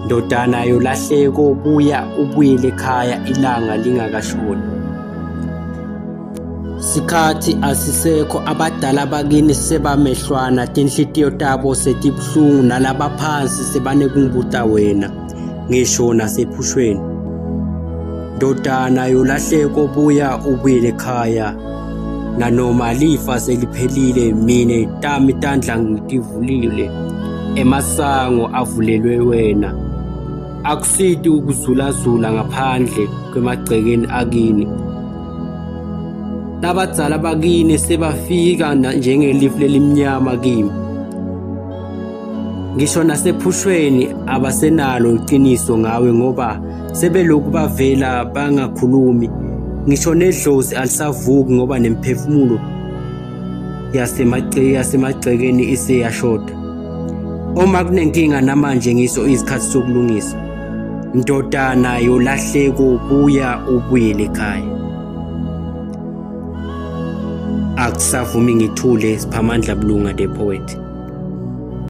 Ndodana yolahleko, buya ubuyele ekhaya ilanga lingakashoni. Sikhathi asisekho, abadala bakini sebamehlwana, tinhlitiyo tabo setibuhlungu, nalabaphansi sebanekungibuta wena, ngisho nasephushweni. Ndodana yolahleko, buya ubuyele ekhaya, nanoma lifa seliphelile, mine tami tandla ngitivulile, emasango avulelwe wena. Akusiti ukuzulazula ngaphandle kwemagcekeni akini. Labadzala bakini sebafika njengelifu lelimnyama kimi. Ngisho nasephushweni abasenalo iqiniso ngawe ngoba sebelokhu bavela bangakhulumi. Ngisho nedlozi alisavuki ngoba nemphefumulo yasemagcekeni iseyashoda. Uma kunenkinga namanje ngiso isikhathi sokulungisa. Ndodana yolahleko, buya ubuyele ekhaya. Akusavumi ngithule, Siphamandla Bulunga the poet.